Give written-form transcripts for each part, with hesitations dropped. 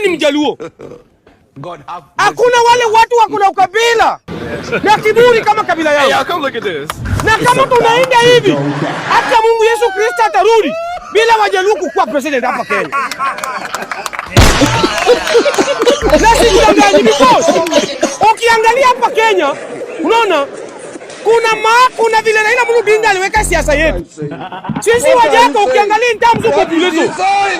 Mimi ni Mjaluo. Hakuna wale watu wako na ukabila na kiburi kama kabila yao. Come look at this. Na kama tunaenda hivi, hata Mungu Yesu Kristo atarudi bila Wajaluo kukuwa president hapa Kenya. Na sikudanganyi, because ukiangalia hapa Kenya, unaona kuna vile Raila Amolo Odinga aliweka siasa yetu. Sisi Wajaka, ukiangalia in terms of population,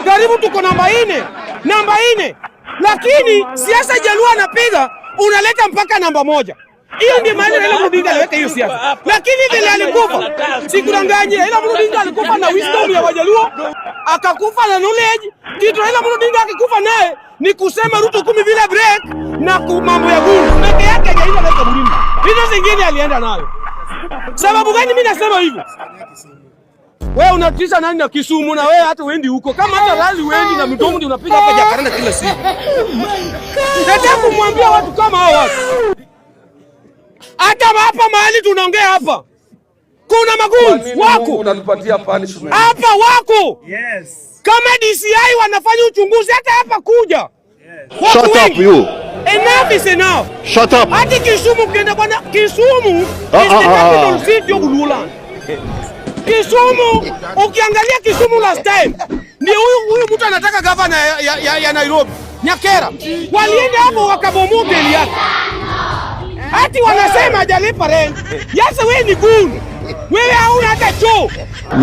karibu tuko namba 4, namba 4. Lakini siasa Jaluo anapiga, unaleta mpaka namba 1. Hiyo ndio maana Raila Amolo Odinga aliweka hiyo siasa. Lakini vile alikufa, sikudanganyi, Raila Amolo Odinga alikufa na wisdom ya Wajaluo, akakufa na knowledge. Kitu Raila Amolo Odinga akikufa naye ni kusema Ruto 10 bila break na mambo ya guru. Peke yake hajaenda naye kaburini. Hizo zingine alienda nayo. Sababu gani mimi nasema hivyo? Wewe unatisha nani na Kisumu na wewe hata uendi huko? Kama hata rally uendi na midomo ndio unapiga hapa Jacaranda kila siku. Nataka kumwambia watu kama hao watu. Hata hapa mahali tunaongea hapa, kuna magoons wako Unatupatia punishment. Hapa wako. Yes. Kama DCI wanafanya uchunguzi hata hapa kuja. Wako Shut up, wengi. You. Enough is enough. Shut up. Hadi Kisumu ukienda, bwana, Kisumu Ah, is the ah, ah, capital ah. city of Luoland. Kisumu, ukiangalia Kisumu last time, ni huyu huyu mtu anataka gavana ya Nairobi, Nyakera. Walienda hapo wakabomoa hoteli yake. Hati wanasema hajalipa rent. Yasa wewe ni goon. Wewe hauna hata choo.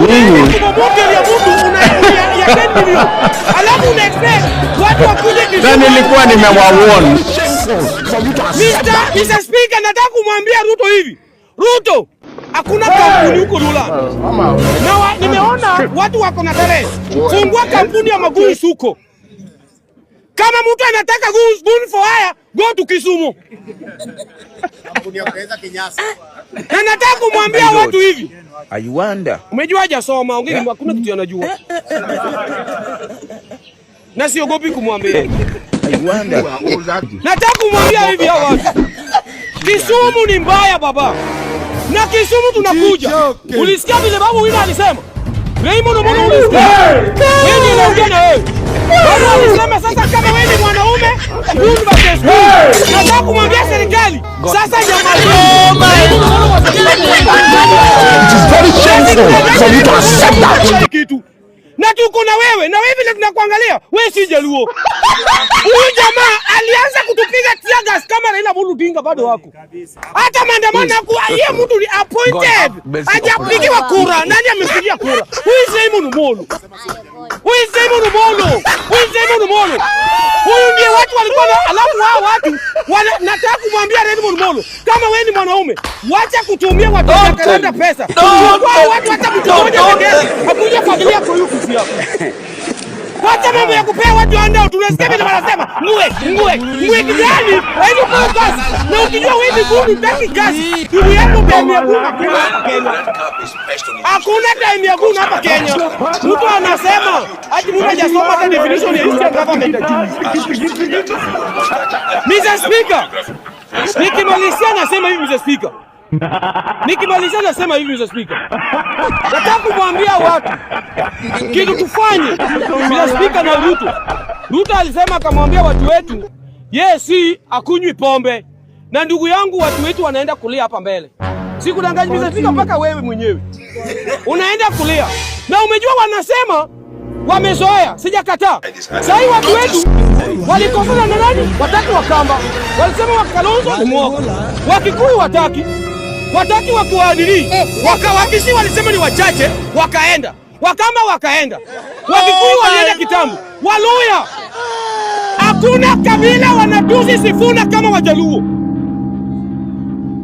Unaenda kubomoa hoteli ya mtu una ya 10 million. Alafu una expect watu wakuje Kisumu. Na nilikuwa nimewawarn. Mr. Speaker, nataka kumwambia Ruto hivi. Ruto, hakuna kampuni huko Luoland. Na nimeona watu wako na tarehe. Fungua kampuni ya magoons huko. Kama mtu anataka goons, goon for hire, go to Kisumu. Na nataka kumwambia watu hivi. I wonder. Umejua hajasoma, ongea, hakuna kitu anajua. Na siogopi kumwambia. I wonder. Nataka kumwambia hivi hao watu. Kisumu ni mbaya, baba. Na Kisumu tunakuja. Ulisikia vile Babu Owino alisema? Raymond Omolo, ulisikia? Wewe ndiye naongea na wewe. Babu alisema sasa kama wewe ni mwanaume, goon versus goon. Nataka kumwambia serikali. Sasa jamaa. Raymond Omolo was It is very shameful for you to accept that. Kitu. Na tuko na wewe, na wewe vile tunakuangalia, wewe si Jaluo. Huyu jamaa alianza kutupiga tear gas kama Raila Amolo Odinga bado wako. Hata maandamano yeye mtu ni appointed. Hajapigiwa kura. Nani amempigia kura? Huyu is Raymond Omolo. Huyu is Raymond Omolo. Huyu is Raymond Omolo. Huyu ndiye watu walikuwa na, alafu hao watu wana, nataka kumwambia Raymond Omolo, kama wewe ni mwanaume, wacha kutumia watu wa Jacaranda pesa. Chukua watu hata mtu mmoja peke yake, akuja kuangalia kwa hiyo ofisi yako. Wacha mambo ya kupea watu handout. Tunasikia vile wanasema ngwe ngwe ngwe kijani, haidi kwa kazi. Na ukijua wewe ni goon, hutaki kazi. Ndugu yangu, time ya goon hakuna hapa Kenya. Hakuna time ya goon hapa Kenya. Mtu anasema ati mtu hajasoma hata definition ya Eastern government hajui. Mr. Speaker, nikimalizia nasema hivi, Mr. Speaker. Nikimalizia nasema hivi, Mr. Speaker. Nataka kumwambia watu kitu tufanye, Mr. Speaker, na Ruto. Ruto alisema akamwambia watu wetu yeye si akunywi pombe. Na ndugu yangu, watu wetu wanaenda kulia hapa mbele. Sikudanganyi, Mr. Speaker, mpaka wewe mwenyewe unaenda kulia. Na umejua wanasema wamezoea, sijakataa. Sasa hii watu wetu walikosana na nani? Wataki Wakamba. Walisema wa Kalonzo ni mwoga. Wakikuyu wataki. Wataki wakiwaadili. Wakisi walisema ni wachache, wakaenda. Wakamba wakaenda. Wakikuyu walienda kitambo. Waluya. Hakuna kabila wanatusi Sifuna kama Wajaluo.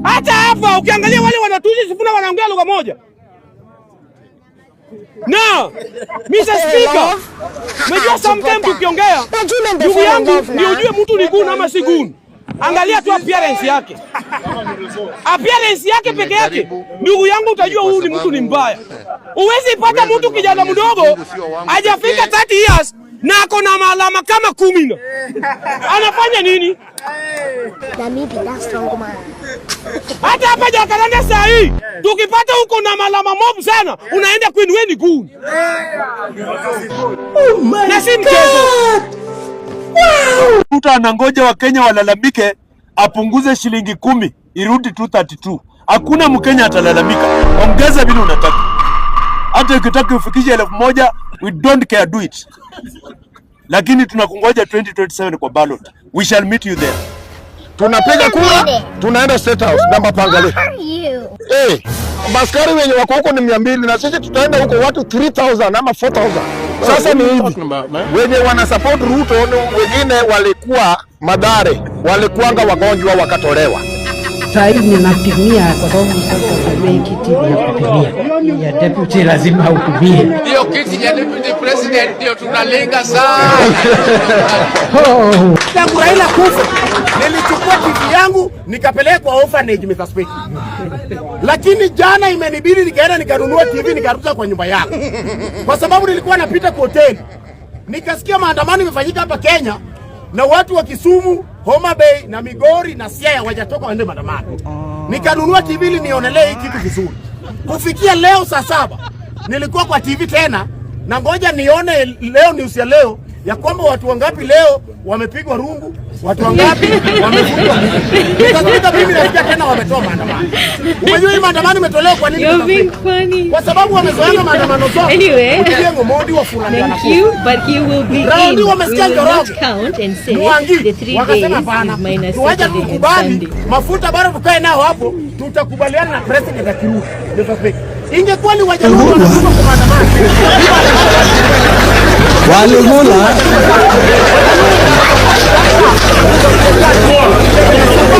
Hata hapa ukiangalia wale wanatusi Sifuna wanaongea lugha moja. Na Mr. Speaker, unajua sometimes ukiongea, ndugu yangu, ndio ujue mtu ni goon ama si goon. Angalia tu appearance yake. Appearance yake peke yake, ndugu yangu, utajua huyu ni mtu ni mbaya. Uwezi pata mtu kijana mdogo hajafika 30 years na ako na maalama kama 10 na anafanya nini? Na me be that strong man. Hata hapa Jacaranda saa hii tukipata huko na malama mob sana, unaenda kwenu, wewe ni goon. Oh my Na si mchezo. God! Ruto anangoja Wakenya walalamike apunguze shilingi 10 irudi 232. Hakuna Mkenya atalalamika. Ongeza vile unataka. Hata ukitaka ufikishe 1000, we don't care, do it. Lakini tunakungoja 2027 kwa ballot. We shall meet you there. Tunapiga kura, tunaenda State House namba pangale. Are you? Eh, maskari wenye wako huko ni 200 na sisi tutaenda huko watu 3000 ama 4000. Sasa ni hivi, wenye wana support Ruto ni wengine walikuwa Mathare, walikuanga wagonjwa wakatolewa. Saa hii ninapimia kwa sababu sasa unajua hii kiti ni ya kupimia, ya deputy lazima upimie. Hiyo kiti ya deputy president ndio tunalenga sana. Oh. Tangu Raila kufa, nilichukua TV yangu nikapelekwa orphanage, Mr. Speaker. Lakini jana imenibidi nikaenda nikanunua TV nikarudisha kwa nyumba yangu, kwa sababu nilikuwa napita kwa hoteli nikasikia maandamano imefanyika hapa Kenya na watu wa Kisumu, Homa Bay na Migori na Siaya wajatoka waende maandamano. Nikanunua TV ili nionelee hii kitu vizuri. Kufikia leo saa 7 nilikuwa kwa TV tena na ngoja nione leo news ya leo ya kwamba watu wangapi leo wamepigwa rungu, watu wangapi wamefungwa. Sasa mimi nasikia tena wametoa maandamano. Umejua hii maandamano imetolewa kwa nini? You're being funny. Kwa sababu wamezoea maandamano zote. Anyway. Otiengo Modi wa Fulani. Thank you, but he will be Raundi in. We wamesikia will not Njoroge. count and say Mwangi the 3 days wakasema hapana, is minus tuacha Saturday and tukubali Sunday. Mafuta bado tukae nao hapo, tutakubaliana na president akirudi. Ndio sasa ingekuwa ni Wajaluo wanatoka kwa maandamano. Waligula.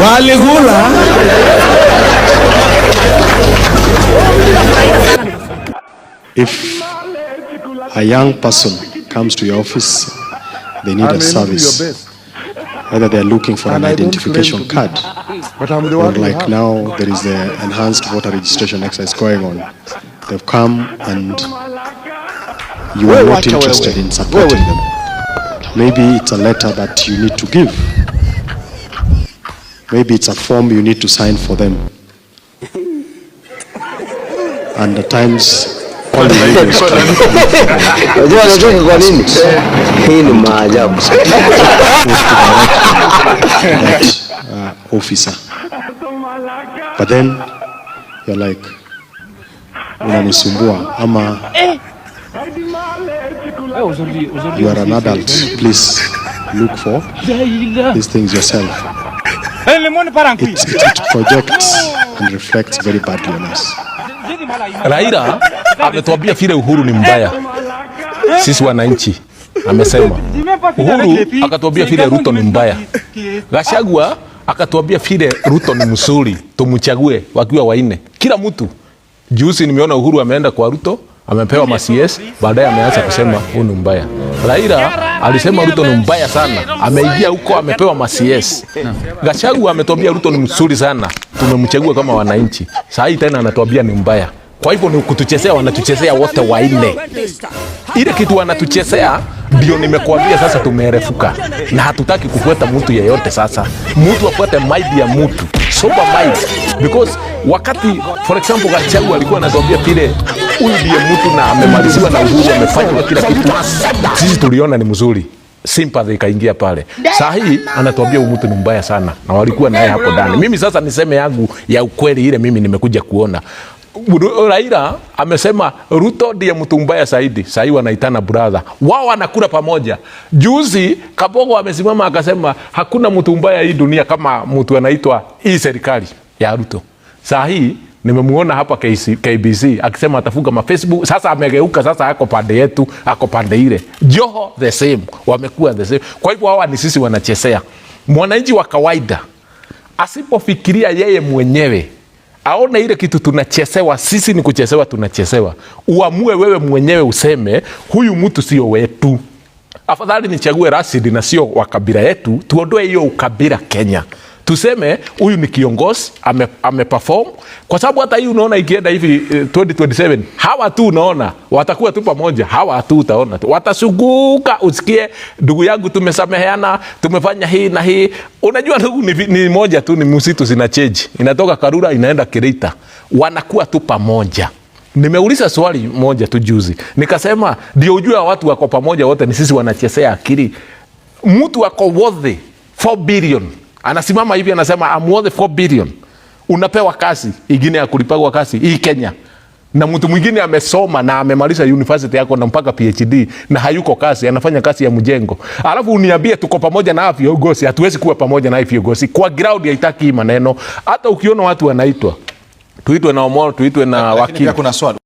Waligula. If a young person comes to your office, they need I a may not be your service. best, Whether they're looking for and an I don't claim identification to be, card, but I'm the or one you like have. Now there is the enhanced voter registration exercise going on. They've come and you are Wewe not wacha wewe. interested in supporting Wewe. them. Maybe it's a letter that you need to give. Maybe it's a form you need to sign for them. And at times, all you need is to Unajua anacheka kwa nini? Hii ni maajabu. was to direct that officer. But then you're like, "Unanisumbua," ama, "You are an adult, please look for these things yourself." It projects and reflects very badly on us. Raila ametuambia vile Uhuru ni mbaya, sisi wananchi amesema. Uhuru akatuambia vile Ruto ni mbaya. Gachagua akatuambia vile Ruto ni mzuri, tumchague wakiwa waine. Kila mtu. Juzi nimeona Uhuru ameenda kwa Ruto, amepewa ma CS, baadaye ameanza kusema huyu ni mbaya. Raila alisema Ruto ni mbaya sana, ameingia huko amepewa ma CS. Gachagua ametuambia Ruto ni mzuri sana, tumemchagua kama wananchi. Saa hii tena anatuambia ni mbaya. Kwa hivyo ni kutuchezea, wanatuchezea wote waine. Ile kitu wanatuchezea ndio nimekuambia sasa, tumerefuka na hatutaki kufuata mtu yeyote. Sasa mtu afuate mind ya mtu, sober mind, because wakati, for example, Gachagua alikuwa anatuambia vile huyu ndiye mtu na amemaliziwa na Uhuru, amefanywa kila kitu, sisi tuliona ni mzuri, sympathy ikaingia pale. Saa hii anatuambia huyu mtu ni mbaya sana, na walikuwa naye hapo ndani. Mimi sasa niseme yangu ya ukweli, ile mimi nimekuja kuona Raila amesema Ruto ndiye mtu mbaya zaidi. Sahii wanaitana brother, wao wanakula pamoja. Juzi Kabogo amesimama akasema hakuna mtu mbaya hii dunia kama mtu anaitwa hii serikali ya Ruto. Saa hii nimemuona hapa KC, KBC akisema atafunga ma Facebook. Sasa amegeuka sasa, ako pande yetu, ako pande ile. Joho the same, wamekuwa the same. Kwa hivyo hawa ni sisi wanachezea. Mwananchi wa kawaida asipofikiria yeye mwenyewe aone ile kitu tunachezewa, sisi ni kuchezewa, tunachezewa. Uamue wewe mwenyewe useme huyu mtu sio wetu, afadhali nichague Rashid na sio wa kabila yetu. Tuondoe hiyo ukabila Kenya, tuseme huyu ni kiongozi ame perform, kwa sababu hata hii unaona ikienda hivi 2027 hawa tu unaona watakuwa tu pamoja, hawa tu utaona tu watasuguka, usikie ndugu yangu, tumesameheana, tumefanya hii na hii. Unajua ndugu ni moja tu, ni msitu zina change, inatoka Karura inaenda Kirita, wanakuwa tu pamoja. Nimeuliza swali moja tu juzi, nikasema ndio ujue watu wako pamoja wote, ni sisi wanachezea akili. Mtu ako worthy 4 billion. Anasimama hivi anasema, "I'm worth 4 billion." Unapewa kazi ingine ya kulipagwa kazi hii Kenya, na mtu mwingine amesoma na amemaliza university yako na mpaka PhD na hayuko kazi, anafanya kazi ya mjengo, alafu uniambie tuko pamoja na hawa viongozi? Hatuwezi kuwa pamoja na hawa viongozi. Kwa ground haitaki hii maneno. Hata ukiona watu wanaitwa, tuitwe na Omolo, tuitwe na Lakini wakili. Pia kuna swali.